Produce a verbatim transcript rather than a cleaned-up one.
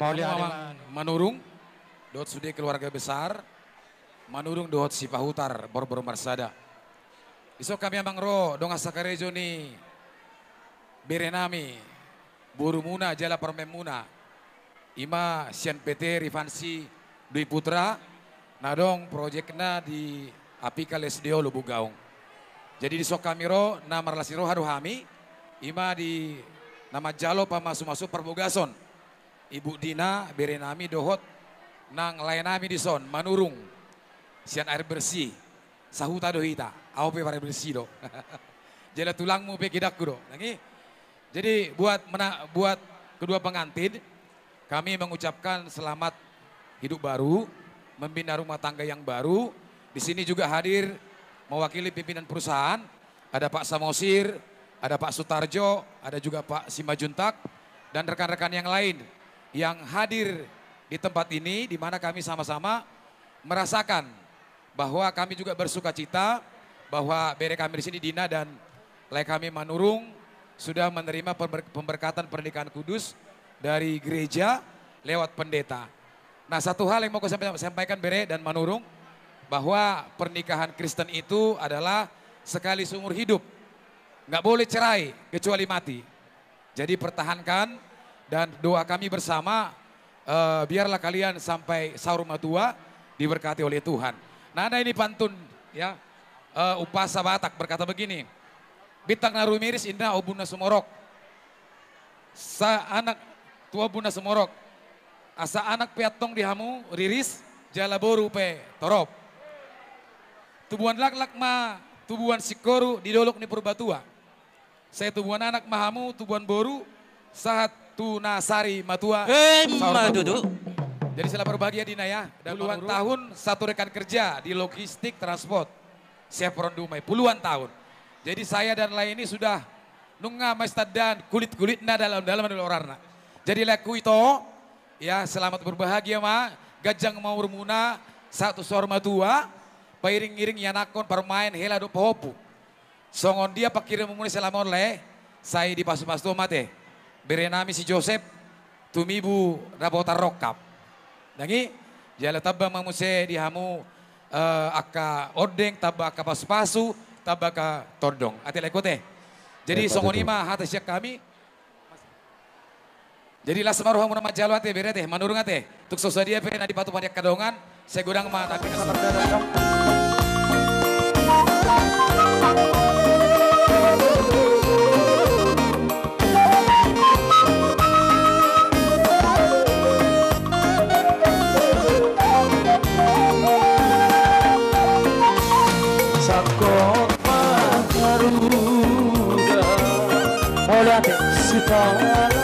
Mauliate. Amang Manurung dohot sude keluarga besar Manurung dohot Sipahutar, borbor marsada. Dison hami amang ro dongan sakarejo ni berenami, borumuna jala parumaenmuna, ima sian P T Rifansi Dwi Putra, na adong proyekna di Apikal S D O Lubuk Gaung. Jadi dison hami ro, na marlas ni roha do hami, ima di na manjalo pamasumasuon parbogason Ibu Dina, berenami dohot nang laenami dison, Manurung, sian Air Bersih. Sahuta do hita, au pe air bersih do. Jala tulangmu pe gidangku do. Nang i. Jadi buat mena-, buat kedua pengantin, kami mengucapkan selamat hidup baru, membina rumah tangga yang baru. Di sini juga hadir mewakili pimpinan perusahaan, ada Pak Samosir, ada Pak Sutarjo, ada juga Pak Simanjuntak, dan rekan-rekan yang lain yang hadir di tempat ini, di mana kami sama-sama merasakan bahwa kami juga bersukacita bahwa bere kami di sini, Dina, dan lae kami Manurung, sudah menerima pember-, pemberkatan pernikahan kudus dari gereja lewat pendeta. Nah, satu hal yang mau saya sampai-, sampaikan, bere dan Manurung, bahwa pernikahan Kristen itu adalah sekali seumur hidup. Nggak boleh cerai kecuali mati. Jadi pertahankan, dan doa kami bersama, eh, biarlah kalian sampai saur matua diberkati oleh Tuhan. Nah, ada ini pantun, ya, eh, umpasa Batak berkata begini: Bintang na rumiris inna ombun na sumorop. Sa anak tu ombun na sumorop. Asa anak pe antong di hamu riris, jala boru pe torop. Tubuan laklak ma tubuan singkoru di dolok ni Purbatua. Sai tubuan anak ma hamu, tubuan boru, sahat tu na sari matua. Eh, saur matua. Jadi selamat berbahagia, Dina, ya. Dan puluhan tahun satu rekan kerja di logistik transport. Chevron Dumai, puluhan tahun. Jadi saya dan lae ini sudah nunga maestandaan kulit-kulitna dalam-dalam adalah orarna. Jadi laeku ito, ya, selamat berbahagia ma, ganjang ma umurmuna, sahat tu saur matua, pairing-iring ianakhon parumaen, hela dohot pahompu. Songon dia panghirimon muna selama on, lae, sai dipasupasu Tuhan ma ate berenami si Josep, tumibu rapotan rongkap. Nang i, jala tamba ma muse di hamu, eh, angka ondeng, tamba angka pasupasu, tamba angka tondong. Ate laeku ate. Jadi songon i ma hata sian hami. Jadi las ma rohamuna manjalo ate, bere ate, Manurung ate. Tung so sadia pe na dipatupa ni angka dongan, sai godang ma na pinasahat. Sangkot panggaruda. Mauliate. Sipala